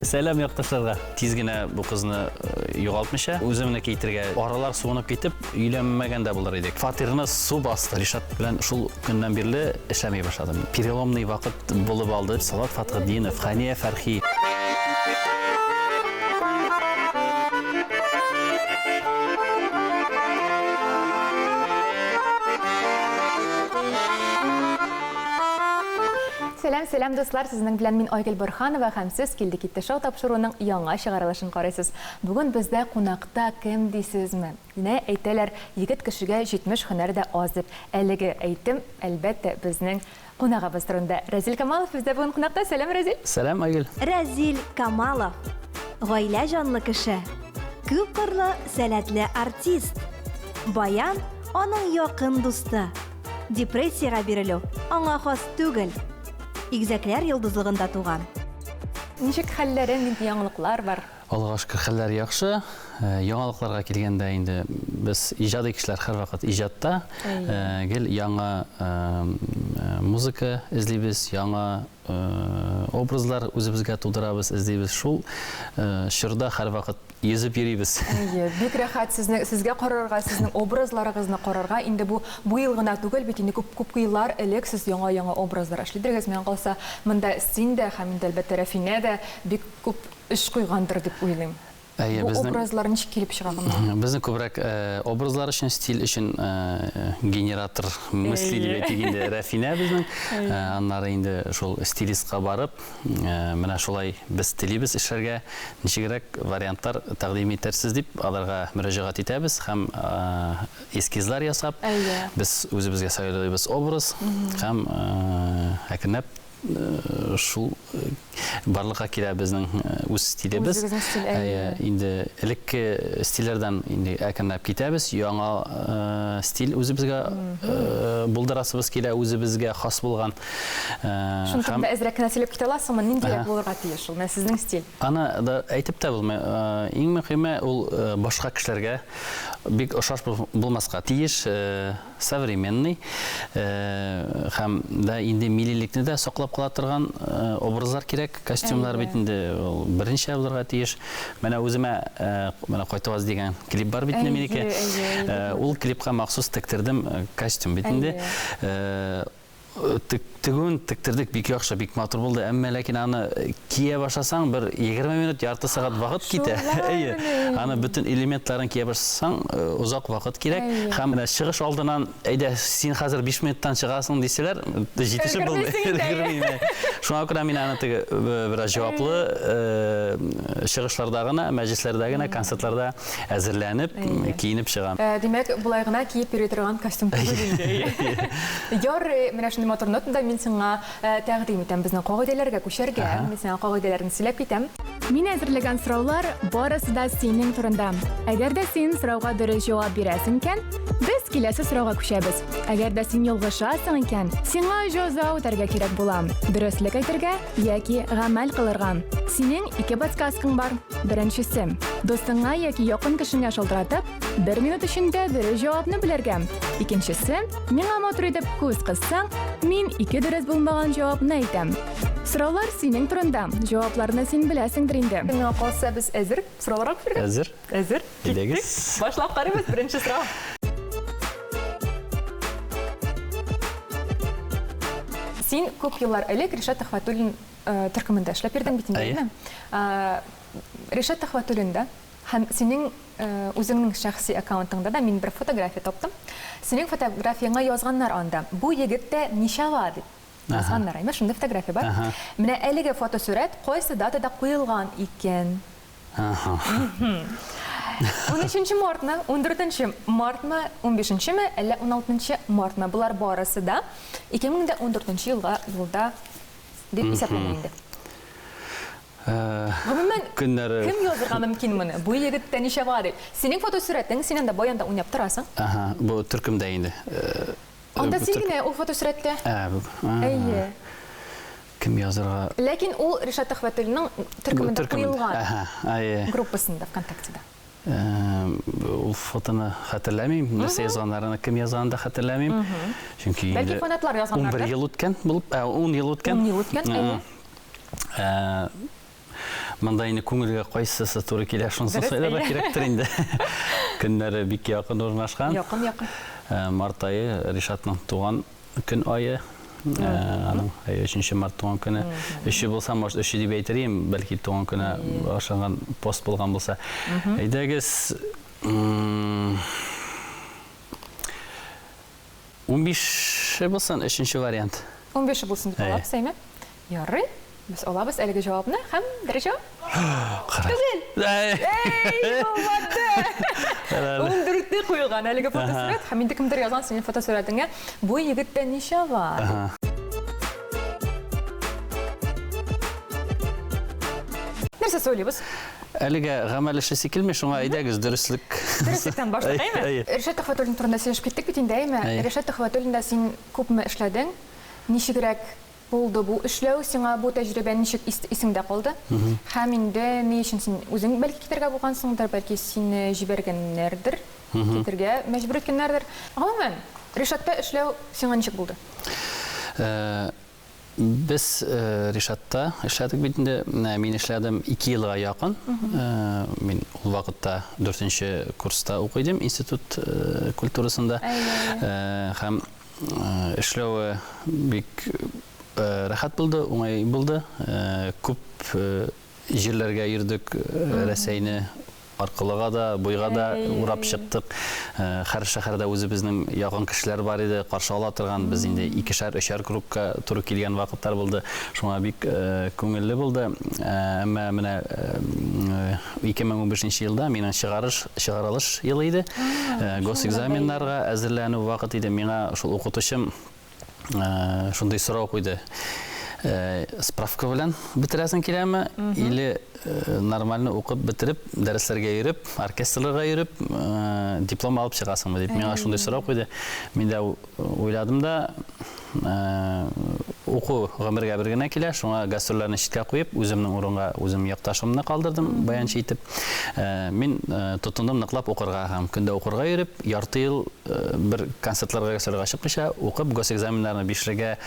Сәлам якташларга. Тиз генә бу кызны югалтмыйча, үземнеке итергә. Аралар суынып китеп, өйләнмәгән дә булыр идек. Фатирны су басты. Ришат белән шул көннән бирле эшләми башладым. Переломный вакыт булып алды. Салават Фәтхетдинов, Хәния Фәрхи. Сәлам, сәлам, дуслар! Сезнең белән мин Айгөл Борһанова һәм сез Килде китте шоу тапшыруының яңа чыгарылышын карыйсыз. Бүген бездә кунакта кем дисезме? Менә әйтәләр, егет кешегә 70 һөнәр дә аз дип. Әлеге әйтем, әлбәттә, безнең кунагыбыз турында. Рәзил Камалов бездә бүген кунакта. Сәлам, Рәзил! Сәлам, Айгөл! Рәзил Камалов, гаилә җанлы кеше, күпкырлы сәләтле артист. Баян, аның якын дусты. Депрессиягә бирелү аңа хас түгел. Игезәкләр йолдызлыгында туган. Ничек хәлләрең, нинди яңалыклар бар? Аллага шөкер, хәлләр яхшы. Яңалыкларга килгәндә инде без иҗади кешеләр һәрвакыт иҗатта. Гел яңа музыка эзлибез, яңа образлар үзебезгә тудырабыз, эзлибез. Шул чорда һәрвакыт Йөзеп йөрибез. Әйе, бик рәхәт сезне, сезгә карарга, сезнең образларыгызны карарга. Инде бу бу ел гына түгел бит инде, күп күп еллар элек сез яңа-яңа образлар эшлидергез. Миңа калса, монда син дә һәм инде әлбәттә Рәфинә дә бик күп эш куйгандыр дип уйлыйм. Әйе, Бу безнең образлар ничек килеп чыга гомумән? Безнең күбрәк образлар өчен, стиль өчен генератор мысли дип Әйе. әйтик инде, Рәфинә безнең. Әйе. Аннары инде шул стилистка барып, Менә шулай без телибез эшләргә, ничегрәк вариантлар тәкъдим итәрсез дип аларга мөрәҗәгать итәбез һәм эскизлар ясап, без үзебезгә сайлыйбыз образ һәм әкренләп шул барлыкка килә безнең үз стилебез. Үзегезнең стиль, әйе. Инде элекке стильләрдән инде әкренләп китәбез, яңа стиль үзебезгә булдырасыбыз килә, үзебезгә хас булган. Шуны турында әзрәк кенә сөйләп китә аласыңмы? Ниндирәк булырга тиеш ул? Менә сезнең стиль. Аны да әйтеп тә булмый. Иң мөһиме, ул башка кешеләргә бик ошаш булмаска тиеш, современный һәм дә инде миллилекне дә саклап кала торган образлар кирәк. Костюмнар бит инде ул берничә булырга тиеш. Менә үземә менә Кайтаваз дигән клип бар бит инде минеке. Ул клипка махсус тектердем костюм бит инде. Тегүен тектердек, бик яхшы, бик матур булды. Әмма ләкин аны кия башласаң, бер 20 минут, ярты сәгать вакыт китә. Әйе. Аны бөтен элементларын кия башласаң, озак вакыт кирәк. Һәм менә чыгыш алдыннан, әйдә, син хәзер 5 минуттан чыгасың дисәләр, җитешеп булмый. Өлгермим. Шуңа күрә мин аны теге бераз җаваплы чыгышларда гына, мәҗлесләрдә генә, концертларда әзерләнеп, киенеп чыгам. Димәк, болай гына киеп йөри торган костюм түгел инде. Ярый, менә шундый матур нотада мин сиңа тәкъдим итәм безнең кагыйдәләргә күчәргә. Мин сиңа кагыйдәләрне сөйләп китәм. Мин әзерләгән сораулар барысы да синең турында. Әгәр дә син сорауга дөрес җавап бирәсең икән, без киләсе сорауга күчәбез. Әгәр дә син ялгышасың икән, сиңа җәза үтәргә кирәк була. Дөреслек әйтергә яки гамәл кылырга. Синең ике подсказкаң бар. Беренчесе. Дустыңа яки якын кешеңә шалтыратып, бер минут эчендә дөрес җавапны белергә. Икенчесе. Миңа матур итеп күз кыссаң, мин ике дөрес булмаган җавапны әйтәм. Сораулар синең турында. Җавапларны син беләсеңдер инде. Миңа калса, без әзер сорауларга күчәргә. Әзер. Әзер. Әйдәгез. Киттек. Башлап карыйбыз. Беренче сорау. Син күп еллар элек Ришат Төхвәтуллин э, төркемендә эшләп йөрдең бит инде, Әйе. әйеме? Э, Ришат Төхвәтуллин да һәм синең э, үзеңнең шәхси аккаунтыңда да мин бер фотография таптым. Синең фотографияңа язганнар анда. Бу егет тә ничава дип язганнар. Әйме, шундый фотография бар. Ага. Менә әлеге фотосурәт кайсы датада куелган икән? Ага. 13 мартмы, 14 мартмы, 15 ме, әллә 16 мартмы? Болар барысы да 2014 елга елда дип исәпләнә инде. Гомумән, Көннәре. кем язырга мөмкин моны? Бу егет тә ничә бар дип. Синең фотосурәтең, син анда баянда уйнап торасың. Ага, бу төркемдә инде. Анда Бу син төркем. генә ул фотосурәттә. Ә, бу. Әйе. Кем язырга? Ләкин ул Ришат Төхвәтуллинның төркемендә куелган. Әһә, әйе. Группасында ВКонтактеда. Ул фотоны хәтерләмим, нәрсә язганнарын, кем язганын да хәтерләмим. Чөнки инде Бәлки фанатлар язганнардыр. 11 ел үткән булып, ә 10 ел үткән. 10 ел үткән, әйе. Монда инде күңелгә кайсысы туры килә, шунысын Дөрес, сайларга әйе. кирәктер инде. Көннәре бик якын урнашкан. Якын, якын. Март ае Ришатның туган көн ае. Аның 3 март туган көне. Өче булса, может, өче дип әйтер идем, бәлки туган көне башлаган пост булган булса. Әйдәгез, 15-е булсын, өченче вариант. 15-е булсын дип алабыз, әйме? Ярый. Без алабыз әлеге җавапны һәм дөрес җавап. Түгел. Эй, булмады. 14-те куелган әлеге фотосурәт һәм инде кемдер язган синең фотосурәтеңә, бу егеттә ничә бар? Нәрсә сөйлибез? Әлегә гамәл эшлисе килми, шуңа әйдәгез дөреслек. Дөреслектән башлыйк, әйме? Әйе. Ришат Төхвәтуллин турында сөйләшеп киттек бит инде, әйме? Әйе. Ришат Төхвәтуллинда син күпме эшләдең? Ничегрәк булды бу эшләү? Сиңа бу тәҗрибә ничек исеңдә калды? Һәм инде ни өчен син үзең бәлки китәргә булгансыңдыр, бәлки сине җибәргәннәрдер, китәргә мәҗбүр иткәннәрдер. Гомумән, Ришатта эшләү сиңа ничек булды? Без Ришатта эшләдек бит инде. Мин эшләдем 2 елга якын. Мин ул вакытта 4 курста укый идем институт культурасында. Һәм эшләве бик рәхәт булды, уңай булды. Күп җирләргә йөрдек, Рәсәйне аркылыга да, буйга да урап чыктык. Һәр шәһәрдә үзебезнең якын кешеләр бар иде, каршы ала торган. Без инде икешәр, өчәр кругка туры килгән вакытлар булды. Шуңа бик күңелле булды. Әмма менә 2015 елда минем чыгарыш, чыгарылыш елы иде. Госэкзаменнарга әзерләнү вакыт иде. Миңа шул укытучым шундый сорау куйды. Справка белән бетерәсең киләме или нормально укып бетереп, дәресләргә йөреп, оркестрларга йөреп, диплом алып чыгасыңмы дип миңа шундый сорау куйды. Мин дә уйладым да, уку гомергә бер генә килә, шуңа гастрольләрне читкә куеп, үземнең урынга үзем якташымны калдырдым, баянчы итеп. Мин тотындым ныклап укырга һәм көндә укырга йөреп, ярты ел бер концертларга гастрольгә чыкмыйча, укып, госэкзаменнарны бишлегә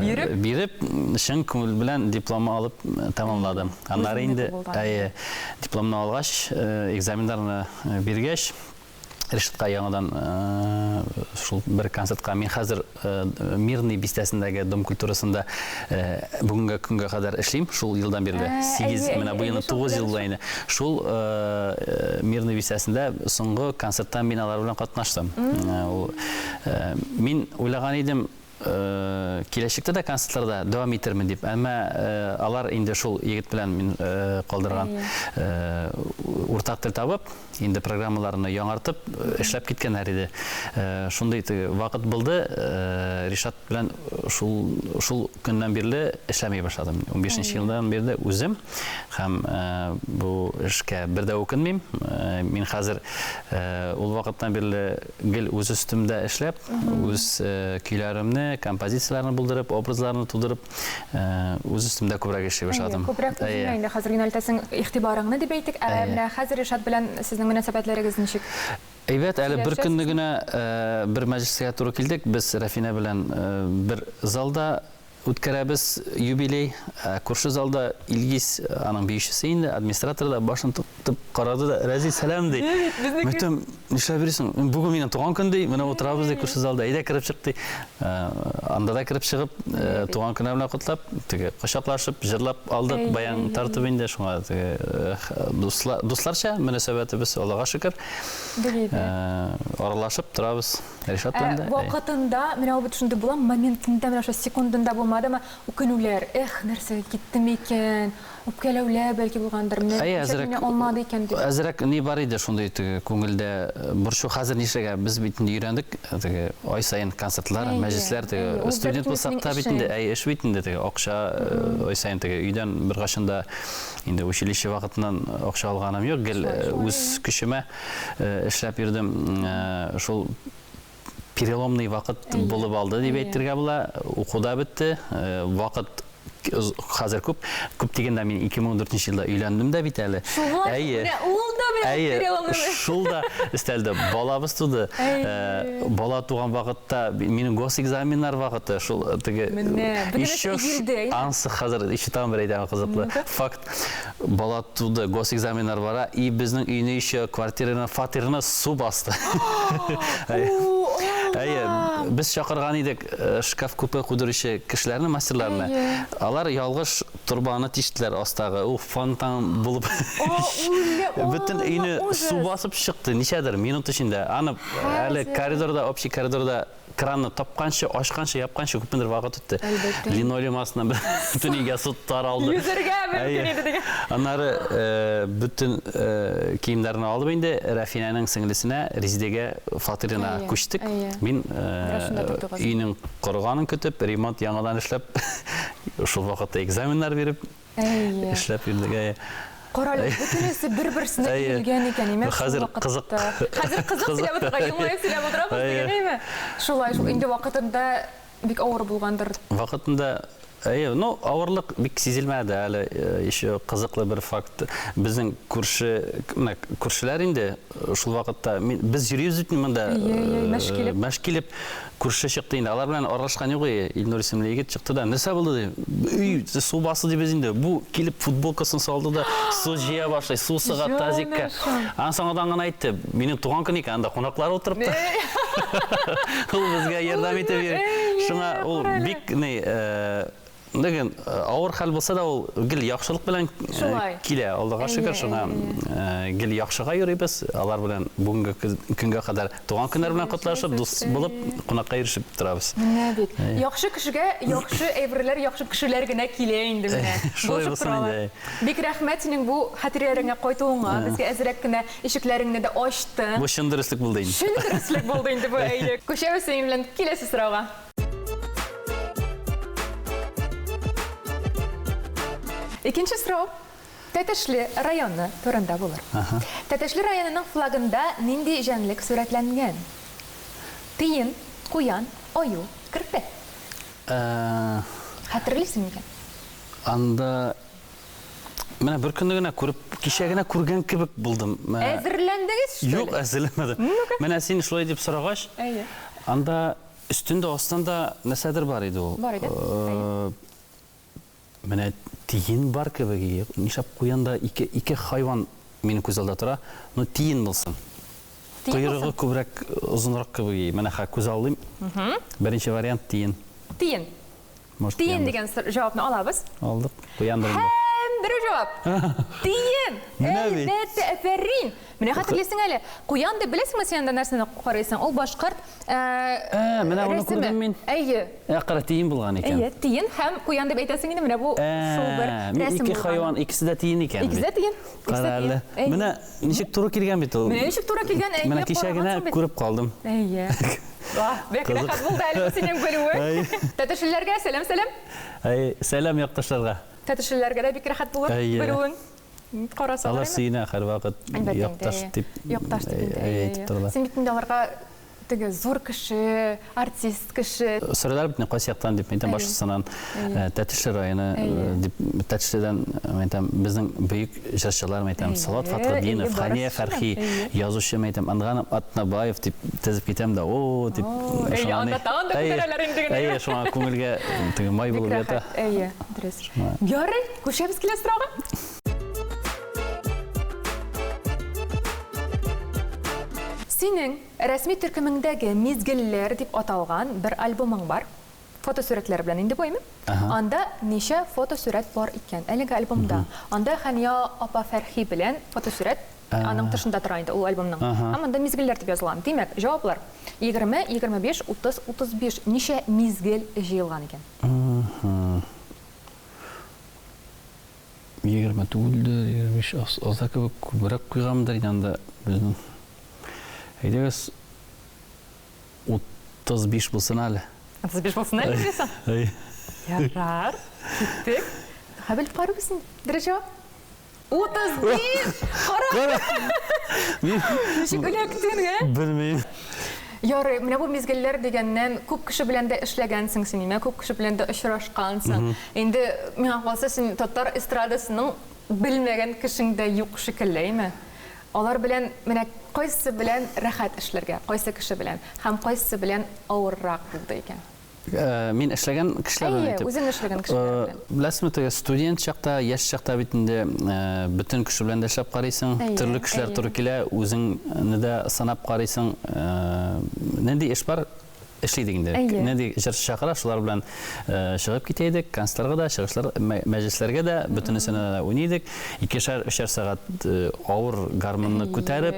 биреп, биреп, чын күңел белән диплом алып тәмамладым. Аннары инде, әйе, дипломны алгач, экзаменнарны биргәч, Решетка яңадан шул бер концертка мин хәзер Мирный бистәсендәге Дом культурасында бүгенге көнгә кадәр эшлим, шул елдан бирле. 8, менә бу елны 9 ел була инде. Шул Мирный бистәсендә соңгы концертта мин алар белән катнаштым. Ул мин уйлаган идем, киләчәктә дә концертларда дәвам итермен дип. Әмма алар инде шул егет белән мин калдырган уртак тел табып, инде программаларны яңартып эшләп киткәннәр иде. Шундый теге вакыт булды, Ришат белән шул шул көннән бирле эшләми башладым. 15 елдан бирле үзем һәм бу эшкә бер дә үкенмим. Мин хәзер ул вакыттан бирле гел үз өстемдә эшләп, үз көйләремне, композицияләрне булдырып, образларны тудырып, Үз өстемдә күбрәк эшли башладым. Күбрәк үзеңә инде хәзер юнәлтәсең игътибарыңны дип әйтик. Ә менә хәзер Ришат белән сезнең мөнәсәбәтләрегез ничек? Әйбәт, әле бер көнне генә бер мәҗлескә туры килдек. Без Рәфинә белән бер залда үткәрәбез юбилей. Күрше залда Илгиз, аның биючесе инде, администратор да башын тотып карады да, Рәзил, сәлам, ди. Мәйтәм, нишләп йөрисең? Бүген минем туган көн, ди. Менә утырабыз, ди, күрше залда. Әйдә кереп чык, ди. Анда да кереп чыгып, туган көне белән котлап, теге кочаклашып, җырлап алдык, баян тартып инде, шуңа теге дусларча мөнәсәбәтебез, Аллага шөкер. Аралашып торабыз. Ришат белән дә. Вакытында, менә ул бит шундый була, моментында, менә шул секундында булмадымы, үкенүләр, эх, нәрсәгә киттем икән, Үпкәләүләр бәлки булгандыр, менә Әйе, ничек әзрәк, мине алмады икән дип. әзрәк ни бар иде шундый теге күңелдә борчу. Хәзер нишләргә? Без бит инде өйрәндек, теге ай саен концертлар, Әйе, мәҗлесләр, теге әйе, ул студент бәлки булсак үзенең та бит эше. инде, әйе, эш бит инде теге акча ай саен теге өйдән беркайчан да инде училище вакытыннан акча алганым юк, гел Шулай, шулай, үз әйе. көчемә эшләп йөрдем. Шул переломный вакыт Әйе, булып алды дип әйе. әйтергә була. Уку да бетте, вакыт хәзер күп. Күп дигәндә мин 2014 елда өйләндем дә бит әле. Шулай, Әйе. менә ул да. да менә Әйе, шул да өстәлде. Балабыз туды. Бала туган вакытта минем госэкзаменнар вакыты, шул теге Менә, бөтен өелде. Ансы хәзер еще тагын бер әйтәм кызыклы факт. Бала туды, госэкзаменнар бара, и безнең өйне еще квартираны, фатирны су басты. Әйе, без чакырган идек шкаф-купе кудыручы кешеләрне, мастерларны. Алар ялгыш торбаны тиштеләр астагы, ул фонтан булып бөтен өйне су басып чыкты, ничәдер минут эчендә. Аны әле коридорда, общий коридорда кранны тапканчы, ачканчы, япканчы күпмедер вакыт үтте. Әлбәттә. Линолеум астына бөтен өйгә су таралды. Йөзәргә мөмкин иде дигән. Аннары бөтен киемнәрне алып инде Рәфинәнең сеңлесенә, Резидәгә фатирына күчтек. Мин өйнең корыганын көтеп, ремонт яңадан эшләп, шул вакытта экзаменнар биреп, Эшләп йөрдек, әйе. Кара әле, бөтенесе бер-берсенә килгән икән, әйме? Хәзер кызык. Хәзер кызык сөйләп утырырга, елмаеп сөйләп утырабыз диген, әйме? Шулай шул, инде вакытында бик авыр булгандыр. Вакытында, әйе, ну, авырлык бик сизелмәде әле. Еще кызыклы бер факт. Безнең күрше, менә күршеләр инде шул вакытта, без йөрибез бит монда. Әйе, әйе, мәш килеп. Мәш килеп. Күрше чыкты инде, алар белән аралашкан юк и, Илнур исемле егет чыкты да, нәрсә булды ди, өй су басты дибез инде, бу килеп футболкасын салды да, су җыя башлый, су сыга тазикка. Аннан соң гына әйтте, минем туган көн икән, анда кунаклар утырып тора. Ул безгә ярдәм итеп йөри. Шуңа ул бик ни, Ләкин авыр хәл булса да, ул гел яхшылык белән килә. Аллага шөкер, шуңа гел яхшыга йөрибез. Алар белән бүгенге көнгә кадәр туган көннәр белән котлашып, дус булып, кунакка йөрешеп торабыз. Менә бит. Яхшы кешегә яхшы әйберләр, яхшы кешеләр генә килә инде менә. Шулай булсын инде. Бик рәхмәт синең бу хатирәләреңә кайтуыңа. Безгә әзрәк кенә ишекләреңне дә ачтың. Бу чын дөреслек булды инде. Чын дөреслек булды инде бу, әйе. Күчәбез синең белән киләсе сорауга. Икенче сорау Тәтешле районы турында булыр. Тәтешле районының флагында нинди җәнлек сурәтләнгән? Тиен, куян, аю, керпе. Хәтерлисең микән? Анда менә бер көнне генә күреп, кичә генә күргән кебек булдым. Әзерләндегез, что ли? Юк, әзерләнмәдем. Менә син шулай дип сорагач, анда Өстендә, астында нәрсәдер бар иде ул. Бар иде. Менә тиен бар кебек. Нишләп куян да ике, ике хайван минем күз алда тора. Ну, тиен булсын. Койрыгы күбрәк, озынрак кебек. Менә хәзер күз аллыйм. Беренче вариант тиен. Тиен. Может, Тиен куяндыр. дигән җавапны алабыз. Алдык. Куяндыр инде. Һәм дөрес җавап. Тиен. Менә бит. Әлбәттә, афәрин. Менә хәтерлисең әле. Куян дип беләсеңме син анда нәрсәне карыйсың? Ул башкорт Ә, менә аны рәсеме. күрдем мин. Әйе. Ә, кара, тиен булган икән. Әйе, тиен һәм куян дип әйтәсең инде, менә бу шул бер Ә, мин рәсем ике булган. хайван, икесе дә тиен икән Икесе дә бит. тиен. Икесе дә Кара тиен. әле. Әйе. Менә ничек туры килгән бит ул. Менә ничек туры килгән, әйе, Менә кичә генә карагансың бит. күреп калдым. Әйе. Вах, бик Кызык. рәхәт булды әле бу синең белүең. Әйе. Тәтешлеләргә сәлам, сәлам. Әйе, сәлам якташларга. Тәтешлеләргә дә бик рәхәт булыр Әйе. белүең. Карасалар. Алар сөенә һәрвакыт якташ дип. Якташ дип инде. Әйтеп торалар. Син бит инде аларга теге зур кеше, артист кеше. Сорыйлар бит инде кайсы яктан дип, әйтәм, Башкортстаннан, Тәтешле районы дип, Тәтешледән, әйтәм, безнең бөек җырчылар, әйтәм, Салават Фәтхетдинов, Хәния Фәрхи, язучы, әйтәм, Анган Атнабаев дип тезеп китәм дә, о, дип. Әйе, анда тагын да күтәрәләр инде генә. Әйе, шуңа күңелгә теге май булып ята. Әйе, дөрес. Ярый, күчәбез киләсе сорауга. Синең рәсми төркемеңдәге Мизгелләр дип аталган бер альбомың бар. Фотосурәтләр белән инде бу, әйме? Анда ничә фотосурәт бар икән әлеге альбомда? Анда Хәния апа Фәрхи белән фотосурәт аның тышында тора инде ул альбомның. Һәм анда Мизгелләр дип язылган. Димәк, җаваплар 20, 25, 30, 35. Ничә мизгел җыелган икән? 20 түгелдер, 25 аз, аз да кебек күбрәк куйганмындыр инде анда безнең. Әйдәгез, 35 булсын әле. 35 булсын әле, дисең? Әй. Ярар, киттек. Хәбел карыйбыз инде. Дөрес җавап. 35! Кара! Ничек эләктең, ә? Белмим. Ярый, менә бу мизгелләр дигәннән, күп кеше белән дә эшләгәнсең син, имә, күп кеше белән дә очрашкансың. Инде миңа калса, син татар эстрадасының белмәгән кешең дә юк шикелле, әйме? Алар белән менә кайсысы белән рәхәт эшләргә, кайсы кеше белән һәм кайсысы белән авыррак булды икән? Мин эшләгән кешеләр белән әйтеп. Әйе, үзең эшләгән кешеләр белән. Беләсезме, теге студент чакта, яшь чакта бит инде бөтен кеше белән дә эшләп карыйсың, төрле кешеләр туры килә, үзеңне дә сынап карыйсың. Нинди эш бар, эшли идек инде. Нинди җырчы чакыра, шулар белән чыгып китә идек, концертларга да, чыгышлар, мәҗлесләргә дә, бөтенесенә дә уйный идек. Икешәр, өчәр сәгать авыр гармунны күтәреп,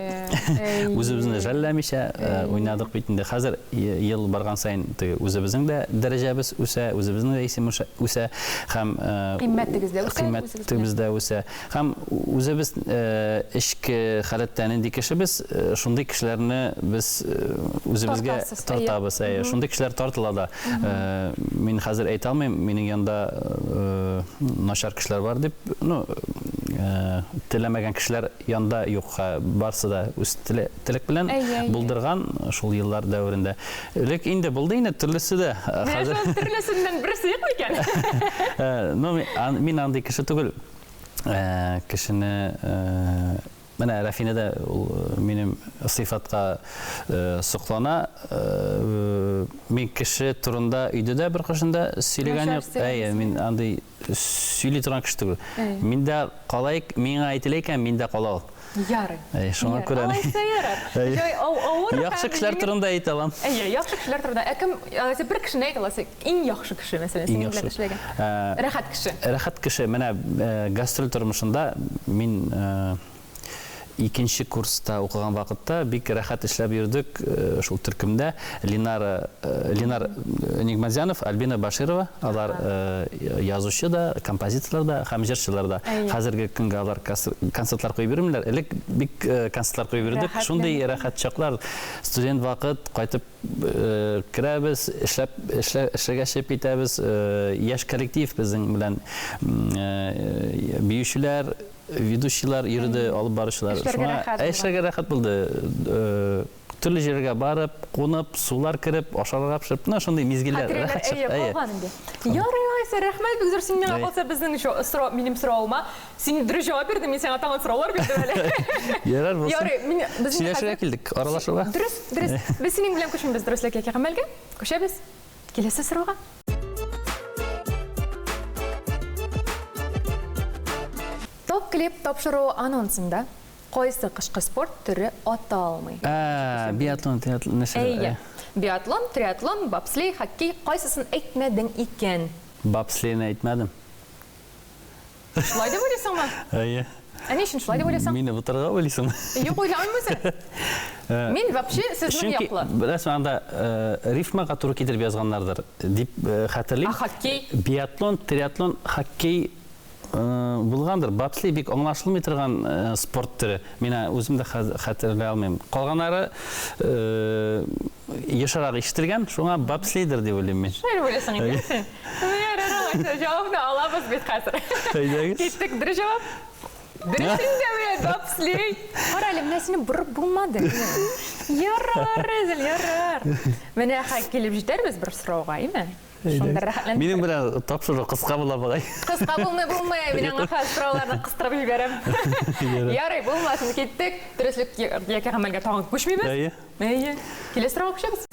үзебезне жәлләмичә уйнадык бит инде. Хәзер ел барган саен теге үзебезнең дә дәрәҗәбез үсә, үзебезнең дә исем үсә һәм кыйммәтегез дә үсә, кыйммәтебез дә үсә. Һәм үзебез эчке халәттә нинди кешебез, шундый кешеләрне без үзебезгә тартабыз. Әйе, шундый кешеләр тартыла да. Мин хәзер әйтә алмыйм, минем янда начар кешеләр бар дип, ну, теләмәгән кешеләр янда юк, барсы да үз теләк белән булдырган шул еллар дәверендә. Элек инде булды инде төрлесе дә. Менә шул төрлесеннән берсе юк микән? Ну, мин андый кеше түгел. Кешене менә Рәфинә дә ул минем сыйфатка соклана. Мин кеше турында өйдә дә беркайчан да сөйләгән юк. Әйе, мин андый сөйли торган кеше түгел. Миндә кала, миңа әйтелә икән, миндә кала ул. Ярый. Әйе, шуңа күрә. Алайса ярар. Җай авыр. Яхшы кешеләр турында әйтә алам. Әйе, яхшы кешеләр турында. Ә кем, алайса бер кешене әйт алайса, иң яхшы кеше, мәсәлән, синең белән эшләгән. Рәхәт кеше. Рәхәт кеше. Менә гастроль тормышында мин икенче курста укыган вакытта бик рәхәт эшләп йөрдек шул төркемдә. Линара, Линар Нигматзянов, Альбина Баширова, алар язучы да, композиторлар да һәм җырчылар да. Хәзерге көнгә алар концертлар куеп йөрмиләр. Элек бик концертлар куеп йөрдек. Шундый рәхәт чаклар. Студент вакыт, кайтып керәбез, эшләп, эшләргә чыгып китәбез. Яшь коллектив безнең белән биючеләр, ведущийлар йөрде, алып баручылар. Эшләргә рәхәт булган. Эшләргә рәхәт булды. Төрле җиргә барып, кунып, сулар кереп, ашарга пешереп, менә шундый мизгелләр. Хатирәләр, әйе, калган инде. Ярый, алайса, рәхмәт бик зур. Син миңа калса безнең сорау, минем соравыма син дөрес җавап бирдең, мин сиңа тагын сораулар бирдем әле. Ярар, булсын. Ярый, мин без инде Сөйләшергә килдек, аралашырга. Дөрес, дөрес. Без синең белән күчмибез дөреслек яки гамәлгә. Күчәбез киләсе сорауга. Топ клип тапшыруы анонсында кайсы кышкы спорт төре аталмый? Ә, биатлон, триатлон, нәрсә? Әйе. Биатлон, триатлон, бобслей, хоккей, кайсысын әйтмәдең икән? Бобслейны әйтмәдем. Шулай дип уйлыйсыңмы? Әйе. Ә ни өчен шулай дип уйлыйсың? Мине бутарга уйлыйсыңмы? Юк, уйламыйм үзем. Мин вообще сезнең Чөнки, яклы. беләсең, анда рифмага туры китереп язганнардыр дип хәтерлим. Ә хоккей? Биатлон, триатлон, хоккей булгандыр. Бобслей бик аңлашылмый торган спорт төре. Мин үзем дә хәтерли алмыйм. Калганнары ешрак ишетелгән, шуңа бобслейдыр дип уйлыйм мин. Шулай дип уйлыйсың инде син. Ярар, алайса, җавапны алабыз бит хәзер. Әйдәгез. Киттек, дөрес җавап. Дөрес инде менә, бобслей. Кара әле, менә сине борып булмады. Ярар, Рәзил, ярар. Менә хәзер килеп җитәрбез бер сорауга, әйме? Шунда рәхәтләнеп. Минем белән тапшыру кыска була бугай. Кыска булмый, булмый. Мин аңа хәзер сорауларны кыстырып җибәрәм. Ярый, булмасын, киттек. Дөреслек яки гамәлгә тагын күчмибез. Әйе. Әйе. Киләсе сорауга күчәбез.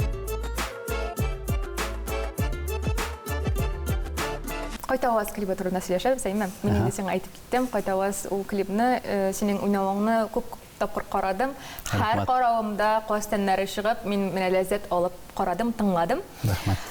Кайтаваз клибы турында сөйләшәбез, әйме? Мин инде сиңа әйтеп киттем, Кайтаваз ул клипны, синең уйнавыңны күп тапкыр карадым. Һәр каравымда каз тәннәре чыгып, мин менә ләззәт алып карадым, тыңладым. Рәхмәт.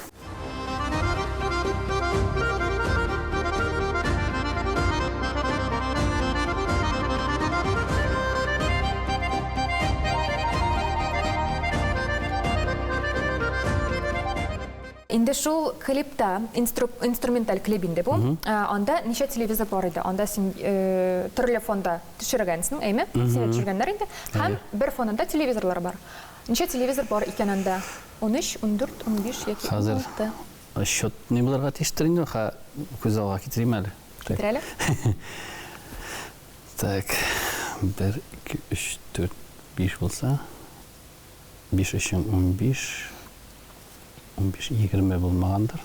Инде шул клипта, инструменталь клип инде бу, анда ничә телевизор бар иде? Анда син төрле фонда төшергәнсең, әйме? Сине төшергәннәр инде. Һәм бер фонында телевизорлар бар. Ничә телевизор бар икән анда? 13, 14, 15 яки 16? Хәзер счет ни булырга тиештер инде, ха, күз алга китерим әле. Китер әле. Так, 1, 2, 3, 4, 5 булса, 5 өчен 15, 15, 20 булмагандыр.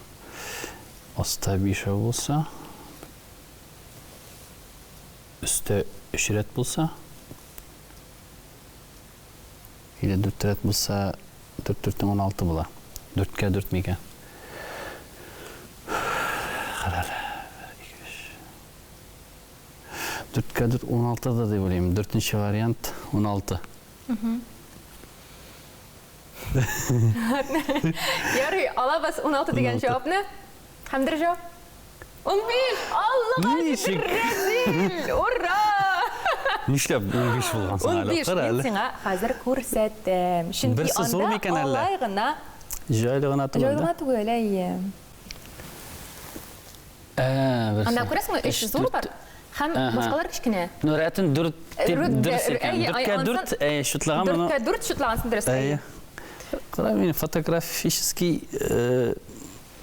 Аста бишәү булса, өстә өч рәт булса, Или дүрт рәт булса, дүрт дүртнең 16 була. Дүрткә дүрт микән? Кара әле. Бер, ике, өч. Дүрткә дүрт 16 да дип уйлыйм. Дүртенче вариант 16. Ярый, алабыз 16 дигән җавапны. Һәм дөрес җавап 15! Аллага Ничек? Рәзил! Ура! Нишләп 15 булган соң әле? 15 Кара мин әле. сиңа хәзер күрсәтәм. Чөнки Берсе зур анда микән әллә? алай гына Җайлы гына түгел, җайлы да? гына түгел, әйе. Ә, берсе. Анда күрәсеңме, өч Өч, зур дүрт. бар һәм Ага. башкалар кечкенә. Ну, рәтен дүрт дип Рүт- дөрес икән. әйе, Дүрткә ансын- дүрт, әйе, шутлаган моны. Дүрткә дүрт шутлагансың дөрес. Әйе. Кара, мин фотографический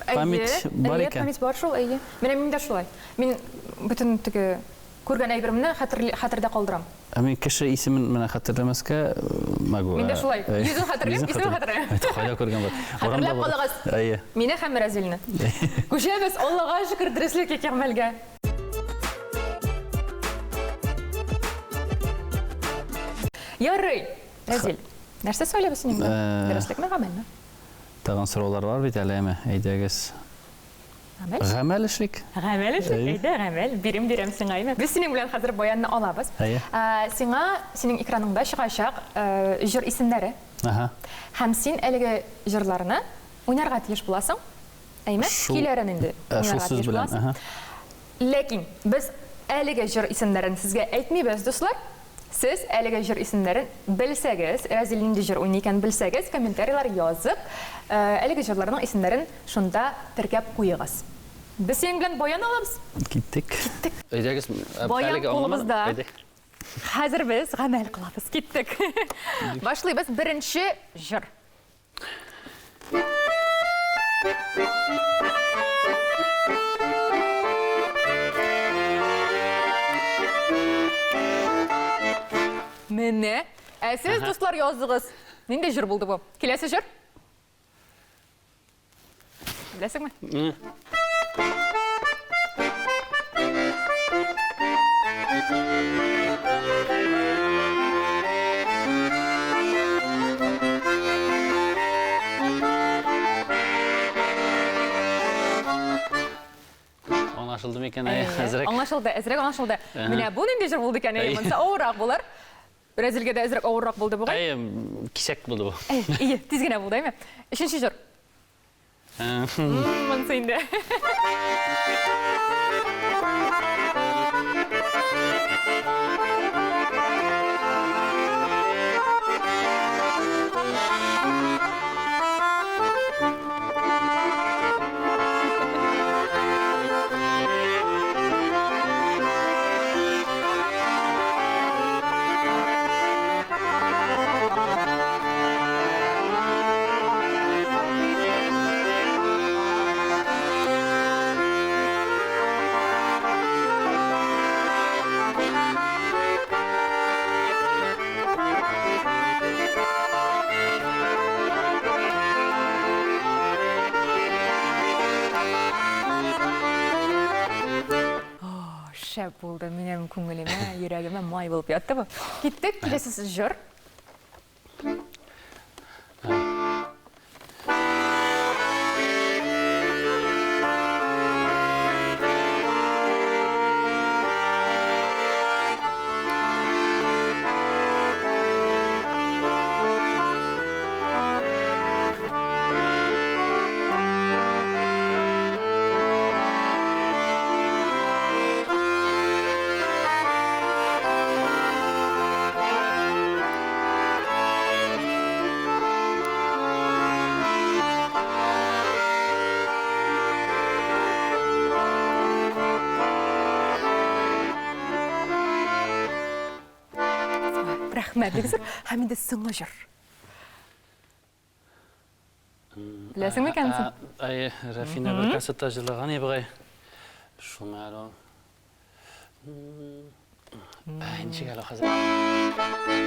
память бар әйе, икән. память бар шул, әйе. Менә мин дә шулай. Мин бөтен теге күргән әйберемне хәтердә калдырам. Ә мин кеше исемен менә хәтерләмәскә могу. Мин дә шулай. Йөзен хәтерлим, исемен хәтерләмим. Әйт, кайда күргән бар. Хәтерләп калыгыз. Әйе. Мине һәм Рәзилне. Күчәбез, Аллага шөкер, дөреслек яки гамәлгә. Ярый, Рәзил. Нәрсә сөйләбез синең белән? Дөреслекме, гамәлме? Тагын сораулар бар бит әле, әмма әйдәгез. Гамәл? Гамәл эшлик. Гамәл эшлик, әйдә, гамәл. Бирем бирәм сиңа, әйме? Без синең белән хәзер баянны алабыз. Әйе. Сиңа, синең экраныңда чыгачак җыр исемнәре. Ага. Һәм син әлеге җырларны уйнарга тиеш буласың. Әйме? Көйләрен инде уйнарга тиеш буласың. Ләкин без әлеге җыр исемнәрен сезгә әйтмибез, дуслар. Сез әлеге җыр исемнәрен белсәгез, Рәзил нинди җыр уйный икән белсәгез, комментарийлар язып, әлеге җырларның исемнәрен шунда теркәп куегыз. Без синең белән баян алабыз. Киттек. Киттек. Әйдәгез, Баян кулыбызда. Хәзер без гамәл кылабыз. Киттек. Башлыйбыз. Беренче җыр. Менә. Ә сез, дуслар, яздыгыз. Нинди җыр булды бу? Киләсе җыр? Беләсеңме? Аңлашылды микән, әй, әзрәк? Аңлашылды, әзрәк аңлашылды. Менә бу нинди җыр булды икән, әй, монысы авыррак булыр. Рәзилгә дә әзрәк авыррак булды бугай. Әй, кисәк булды бу. Әй, тиз генә булды, әйме? Өченче җыр. Монысы инде. Шәп булды, минем күңелемә, йөрәгемә май булып ятты бу. Киттек, киләсе җыр. Рәхмәт, бик зур. Һәм инде соңгы җыр. Беләсеңме икән соң? Әйе, Рәфинә бер концертта җырлаган иде бугай. Шуны әле ул. Әй, ничек әле хәзер?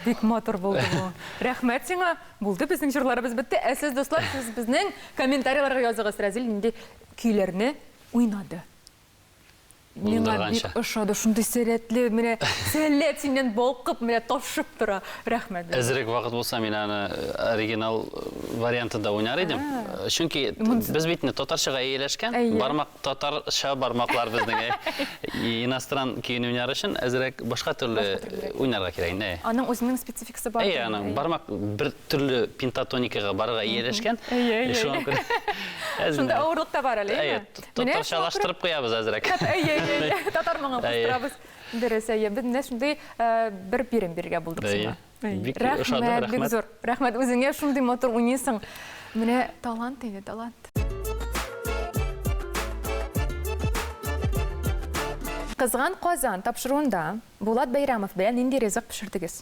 Бик матур булды бу. Рәхмәт сиңа. Булды безнең җырларыбыз бетте. Ә сез, дуслар, сез безнең комментарийларга языгыз, Рәзил нинди көйләрне уйнады. Миңа бик ошады, шундый сәләтле, менә сәләт синнән балкып, менә ташып тора. Рәхмәт. Әзрәк вакыт булса, мин аны оригинал вариантында уйнар идем. Чөнки без бит инде татарчага ияләшкән, бармак татарча бармаклар безнең. Иностран көен уйнар өчен әзрәк башка төрле уйнарга кирәк инде. Аның үзенең спецификасы бар. Әйе, аның бармак бер төрле пентатоникага барырга ияләшкән. Әйе, әйе. Шуңа күрә Шунда авырлык та бар әле, әйеме? Татарчалаштырып куябыз әзрәк. Әйе, әйе, әйе. Татар моңын кыстырабыз. Дөрес, әйе. Без менә шундый бер бирем бирергә булдык сиңа. Бик ошады, рәхмәт. Бик зур. Рәхмәт үзеңә, шундый матур уйныйсың. Менә талант инде, талант. Кызган Казан тапшыруында Булат Бәйрәмов белән нинди ризык пешердегез?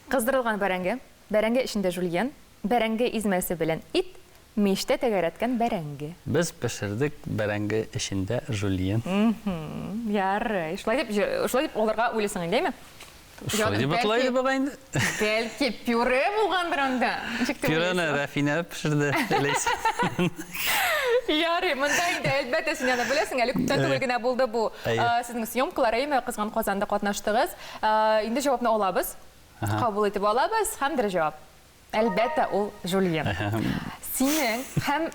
Кыздырылган бәрәңге, бәрәңге эчендә жульен, бәрәңге измәсе белән ит, мичтә тәгәрәткән бәрәңге. Без пешердек бәрәңге эчендә жульен. Ярый. Шулай дип, шулай дип алырга уйлыйсың инде, әйме? Шулай дип атала иде бугай инде. Бәлки пюре булгандыр анда. Ничек дип Пюрены Рәфинә пешерде, Ләйсән. Ярый, монда инде әлбәттә син аны беләсең, әле күптән түгел генә булды бу. Сезнең съемкалар, әйме, Кызган Казанда катнаштыгыз. Инде җавапны алабыз. Кабул итеп алабыз һәм дөрес җавап. Әлбәттә, ул Жульен. Синең һәм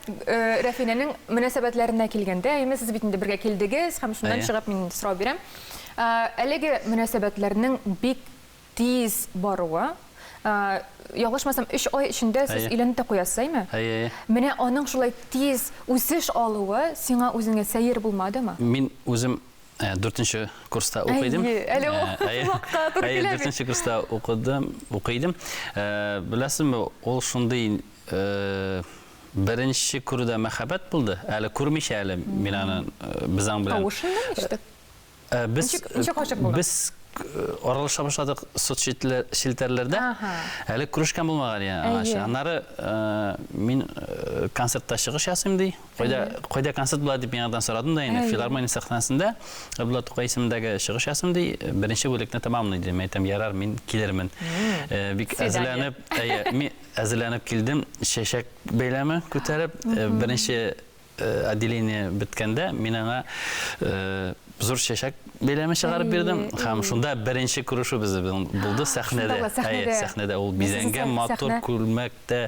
Рәфинәнең мөнәсәбәтләренә килгәндә, әйме, сез бит инде бергә килдегез һәм шуннан чыгып мин инде сорау бирәм. Әлеге мөнәсәбәтләрнең бик тиз баруы, ялгышмасам, өч ай эчендә сез өйләнеп тә куясыз, әйме? Әйе. Менә аның шулай тиз үсеш алуы сиңа үзеңә сәер булмадымы? Мин үзем Дүртенче курста укый идем. Әйе, әле ул вакытка туры килә бит. Дүртенче курста укыдым, укый идем. Беләсезме, ул шундый беренче күрүдә мәхәббәт булды. Әле күрмичә әле мин аны без аның белән. Тавышыннан ишеттек. Без Ничек гашыйк булдың? Без аралаша башладык соцчелтәрләрдә. Әле күрешкән булмаган иде аңарчы. Аннары мин концертта чыгыш ясыйм ди. Кайда, кайда концерт була дип миңадан сорадым да инде. Филармония сәхнәсендә Габдулла Тукай исемендәге чыгыш ясыйм ди, беренче бүлекне тәмамлый ди. Мин әйтәм, ярар, мин килермен. Бик әзерләнеп, әйе, мин әзерләнеп килдем, чәчәк бәйләме күтәреп, беренче отделение беткәндә мин аңа зур чәчәк бәйләме чыгарып бирдем һәм шунда беренче күрешү безнең булды сәхнәдә. Әйе, сәхнәдә ул бизәнгән матур күлмәк Тә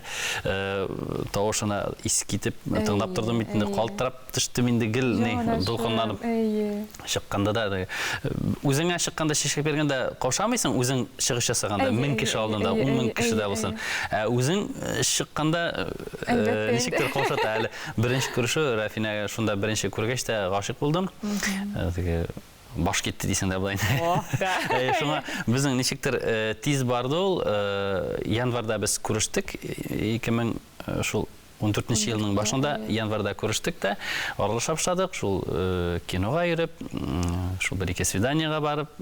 тавышына ис китеп тыңлап тордым бит инде, калтырап төштем инде гел ни, дулкынланып. Чыкканда да үзеңә чыкканда чәчәк биргәндә каушамыйсың, үзең чыгыш ясаганда, 1000 кеше алдында, 10000 кеше дә булсын. Ә үзең чыкканда ничектер каушата. Әле беренче күрешү Рәфинәгә шунда беренче күргәч тә гашыйк булдым. Теге Баш китте дисең дә була инде. Әйе, шуңа безнең ничектер тиз барды ул. Январьда без күрештек. 2000 шул 14 нче елның башында январьда күрештек тә, аралаша башладык. Шул кинога йөреп, шул бер-ике свиданиегә барып,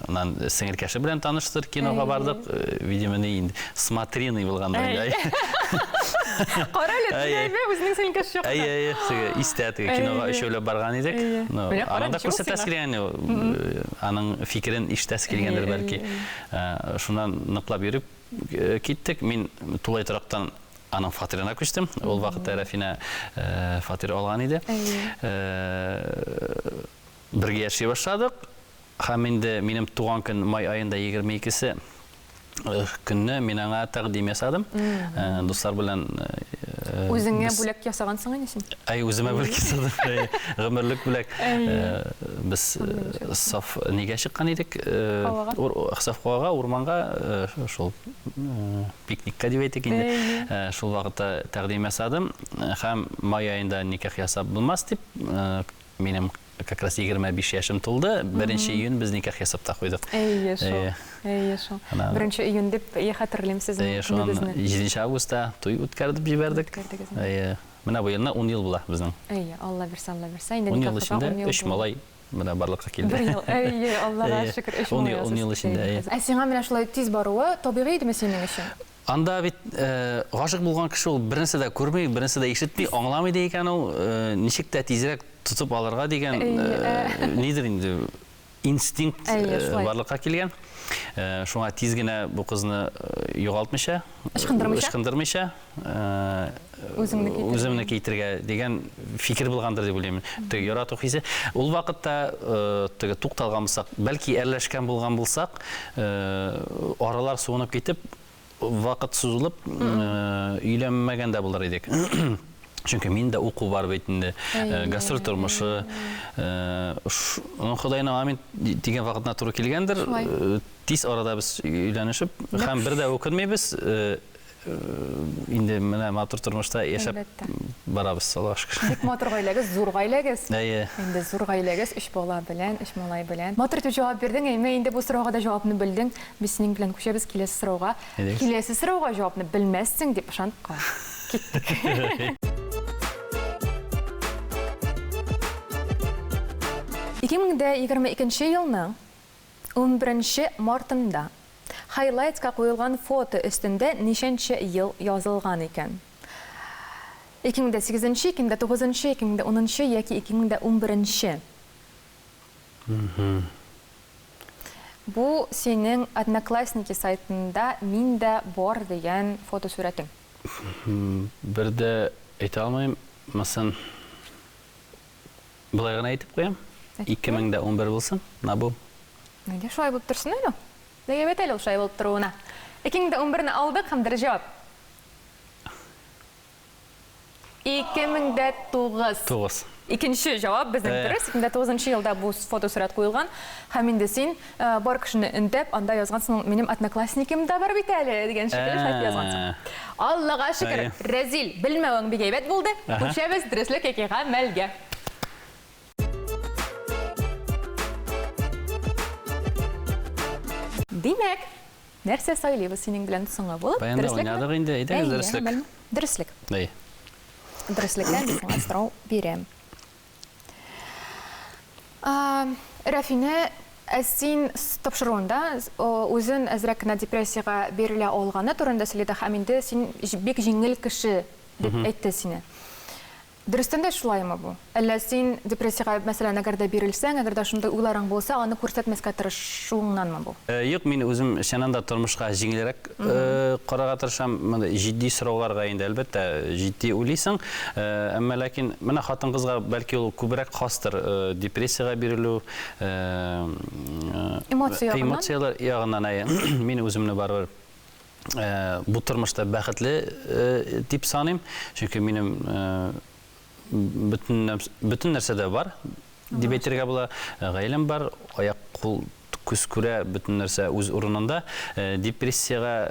аннан сеңелкәше белән таныштыр, кинога бардык. Видимо, ни инде смотрины булгандыр инде. Кара әле, Түнәйме үзенең сеңелкәше чакта. Әйе, әйе, теге истә теге кинога өчәүләп барган идек. Ну, аның да күрсәтәсе килгән, аның фикерен ишетәсе килгәндер бәлки. Шуннан ныклап йөреп киттек. Мин тулай торактан аның фатирына күчтем. Ул вакытта Рәфинә фатир алган иде. Бергә яши башладык. Һәм инде минем туган көн май аенда 22-се көнне мин аңа тәкъдим ясадым. Дуслар белән Үзеңә бүләк ясагансың инде син? Әй, үземә бүләк ясадым. Гомерлек бүләк. Без саф нигә чыккан идек? Саф һавага, урманга, шул пикникка дип әйтик инде. Шул вакытта тәкъдим ясадым. Һәм май аенда никах ясап булмас дип, минем Как раз 25 яшем тулды. Беренче июнь без никах ясап та куйдык. Әйе шул. Әйе шул. Беренче июнь дип я хәтерлим сезнең көнегезне. Әйе, 7 августта туй үткәрдеп җибәрдек. Әйе. Менә бу елны 10 ел була безнең. Әйе, Алла бирсә, Алла бирсә. Инде 10 ел эчендә 3 малай менә барлыкка килде. Бер ел. Әйе, Аллага шөкер, 3 малай. 10 ел эчендә, әйе. Ә сиңа менә шулай тиз баруы табигый идеме синең өчен? Анда бит гашыйк булган кеше ул бернәрсә дә күрми, бернәрсә дә ишетми, аңламый да икән ул, ничек тә тизрәк тотып алырга дигән нидер инде. инстинкт барлыкка килгән. Шуңа тиз генә бу кызны югалтмыйча, ычкындырмыйча, ычкындырмыйча, үземнеке итергә дигән фикер булгандыр дип уйлыйм. Теге ярату хисе. Ул вакытта теге тукталган булсак, бәлки әрләшкән булган булсак, аралар суынып китеп, Вакыт сузылып, өйләнмәгән дә булыр идек. Чөнки мин дә уку бар бит инде, гастроль тормышы. Ходайның амин дигән вакытына туры килгәндер. Тиз арада без өйләнешеп һәм бер дә үкенмибез. Инде менә матур тормышта яшәп барабыз, Аллага шөкер. Бик матур гаиләгез, зур гаиләгез. Әйе. Инде зур гаиләгез, өч бала белән, өч малай белән. Матур итеп җавап бирдең, әйме, инде бу сорауга да җавапны белдең. Без синең белән күчәбез киләсе сорауга. Әйдәгез. Киләсе сорауга җавапны белмәссең дип ышанып калам. Киттек. 2022 елның 11 мартында хайлайтска куелган фото өстендә ничәнче ел язылган икән? 2008, 2009, 2010 яки 2011? Бу синең Одноклассники сайтында мин дә бар дигән фотосурәтең. Бер дә әйтә алмыйм. Мосын болай гына әйтеп куям. 2011 булсын, на бу. Нигә шулай булып торсын әле ул? Әйбәт әле ул шулай булып торуына. 2011 не алдык һәм дөрес җавап. 2009. 9. Икенче җавап безнең дөрес. 2009 нчы елда бу фотосурәт куелган. Һәм инде син бар кешене өндәп, анда язгансың, минем одноклассниким да бар бит әле, дигән шикелле шулай язгансың. Аллага шөкер, Рәзил, белмәвең бик әйбәт булды. Күчәбез дөреслек яки гамәлгә. Димәк, Нәрсә сайлыйбыз синең белән соңгы булып? Баянда Дөреслекме? уйнадык инде, әйдәгез Әйе, дөреслек. гамәлме? Дөреслек. Әйе. Дөреслектән мин сиңа сорау бирәм. А, Рәфинә, ә син с- тапшыруында с- о, үзен әзрәк кенә депрессиягә бирелә алганы турында сөйләде һәм инде син җ- бик җиңел кеше дип әйтте сине. Дөрестән дә шулаймы бу? Әллә син депрессиягә, мәсәлән, әгәр дә бирелсәң, әгәр дә шундый уйларың булса, аны күрсәтмәскә тырышуыңнанмы бу? Юк, мин үзем чыннан да тормышка җиңелрәк карарга тырышам. Мондый җитди сорауларга инде, әлбәттә, җитди уйлыйсың. Әмма ләкин менә хатын-кызга бәлки ул күбрәк хастыр депрессиягә бирелү, Эмоция ягыннан? Эмоцияләр ягыннан, әйе. Мин үземне барыбер бу тормышта бәхетле дип саныйм, чөнки минем бөтен бөтен нәрсә дә бар дип әйтергә була. Гаиләм бар, аяк кул күз күрә, бөтен нәрсә үз урынында. Депрессиягә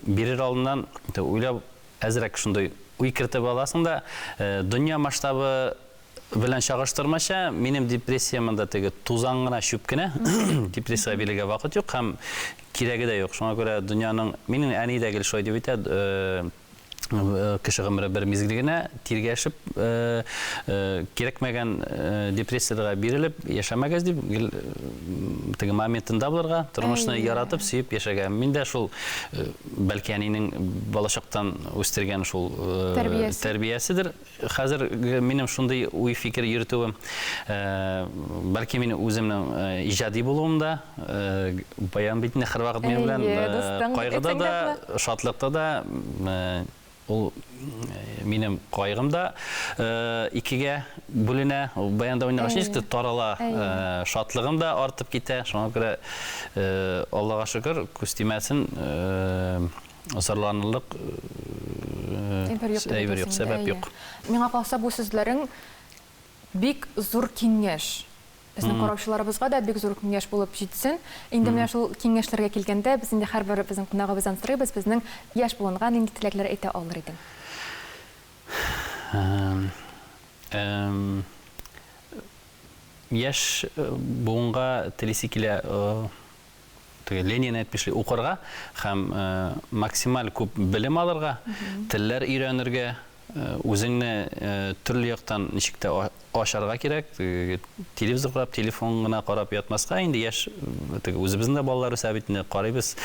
бирер алдыннан уйлап әзрәк шундый уй кертеп аласың да, дөнья масштабы белән чагыштырмача, минем депрессия монда теге тузан гына, чүп кенә. Депрессиягә бирергә вакыт юк һәм кирәге дә юк. Шуңа күрә дөньяның, минем әни дә гел шулай дип әйтә, кеше гомере бер мизгел генә, тиргәшеп, кирәкмәгән депрессияләргә бирелеп яшәмәгез дип, гел теге моментында булырга, тормышны яратып, сөеп яшәргә. Мин дә шул, бәлки әнинең балачактан үстергән шул тәрбияседер. Хәзер минем шундый уй-фикер йөртүем, бәлки мин үземнең иҗади булуым да, баян бит инде һәрвакыт минем белән, кайгыда да, шатлыкта да, ул минем кайгым да икегә бүленә, баянда уйнагач ничек тә тарала, шатлыгым да артып китә, шуңа күрә, Аллага шөкер, күз тимәсен, Зарланырлык Әйбер юк дип әйбер юк, әйтәсең инде, сәбәп әйе. юк. Миңа калса, бу сүзләрең бик зур киңәш. Безнең караучыларыбызга да бик зур киңәш булып җитсен. Инде менә шул киңәшләргә килгәндә, без инде һәрбер безнең кунагыбыздан сорыйбыз, безнең яшь буынга нинди теләкләр әйтә алыр идең? Яшь буынга телисе килә, теге Ленин әйтмешли, укырга һәм максималь күп белем алырга, телләр өйрәнергә. Үзеңне төрле яктан ничек тә ачарга кирәк. Телевизор карап, телефон гына карап ятмаска. Инде яшь, теге үзебезнең дә балалар үсә бит инде, карыйбыз.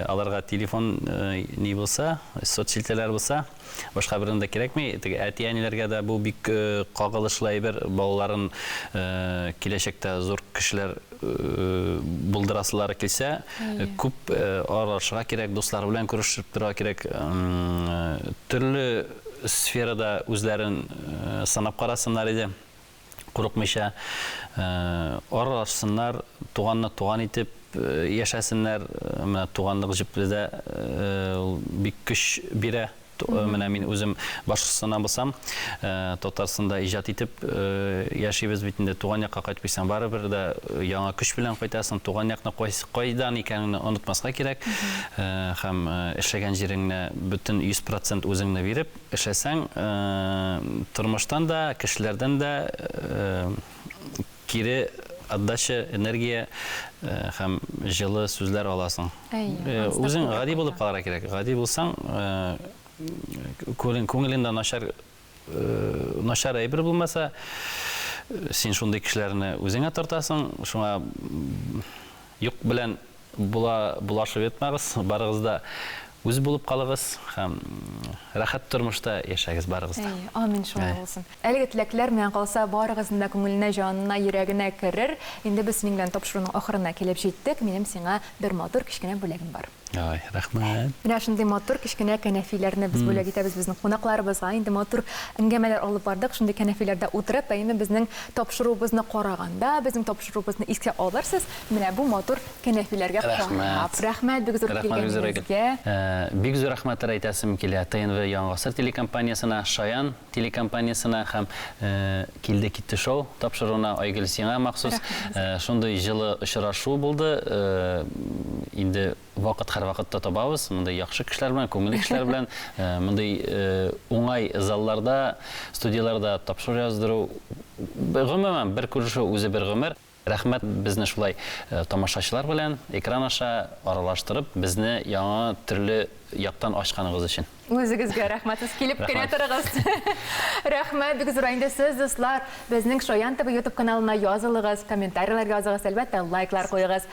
Аларга телефон ни булса, соцчелтәрләр булса, башка берни дә кирәкми. Теге әти-әниләргә дә бу бик кагылышлы әйбер. Балаларын киләчәктә зур кешеләр булдырасылары килсә, күп аралашырга кирәк, дуслары белән күрешеп торырга кирәк. Төрле сферада үзләрен сынап карасыннар иде, курыкмыйча аралашсыннар, туганны туган итеп яшәсеннәр. Менә туганлык җепле дә ул бик көч бирә. Менә мин үзем Башкортстаннан булсам, Татарстанда иҗат итеп яшибез бит инде. Туган якка кайтып китсәң, барыбер дә яңа көч белән кайтасың. Туган якны кайдан икәнеңне онытмаска кирәк. Һәм эшләгән җиреңне бөтен 100 процент үзеңне биреп эшләсәң, тормыштан да, кешеләрдән дә Кире отдача, энергия һәм җылы сүзләр аласың. Үзең гади булып калырга кирәк. Гади булсаң, күңелеңдә начар начар әйбер булмаса, син шундый кешеләрне үзеңә тартасың. Шуңа юк белән Була, булашып ятмагыз, барыгыз да үз булып калыгыз һәм рәхәт тормышта яшәгез барыгыз да. Әйе, амин, шулай булсын. Әлеге теләкләр миңа калса барыгызның да күңеленә, җанына, йөрәгенә керер. Инде без синең белән тапшыруның ахырына килеп җиттек. Минем сиңа бер матур кечкенә бүләгем бар. Ай, рәхмәт. Менә шундый матур кечкенә кәнәфиләрне без бүләк итәбез безнең кунакларыбызга. Инде матур әңгәмәләр алып бардык, шундый кәнәфиләрдә утырып, ә инде безнең тапшыруыбызны караганда, безнең тапшыруыбызны искә алырсыз, менә бу матур кәнәфиләргә карап. Рәхмәт. Рәхмәт бик зур Рәхмәт бик зур, Айгөл. килгәнегезгә. Бик зур рәхмәтләр әйтәсем килә ТНВ Яңа гасыр телекомпаниясенә, Шаян телекомпаниясенә һәм Килде китте шоу тапшыруына. Айгөл, сиңа махсус шундый җылы очрашу булды. Инде вакыт һәрвакытта табабыз. Мондый яхшы кешеләр белән, күңелле кешеләр белән, мондый уңай залларда, студияләрдә тапшыру яздыру, гомумән, бер күрешү үзе бер гомер. Рәхмәт безне шулай тамашачылар белән экран аша аралаштырып, безне яңа төрле яктан ачканыгыз өчен. Үзегезгә рәхмәт, сез килеп кенә торыгыз. Рәхмәт бик зур. Инде сез, дуслар, безнең Шаян ТВ YouTube каналына язылыгыз, комментарийлар языгыз, әлбәттә, лайклар куегыз.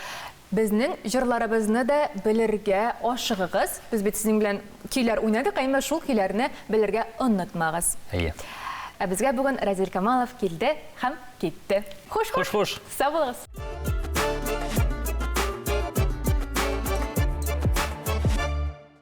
Безнең җырларыбызны да белергә ашыгыгыз. Без бит сезнең белән көйләр уйнадык, әмма шул көйләрне белергә онытмагыз. Әйе. Ә безгә бүген Разил Камалов килде һәм китте. Хуш-хуш! Хуш-хуш! Сау булыгыз!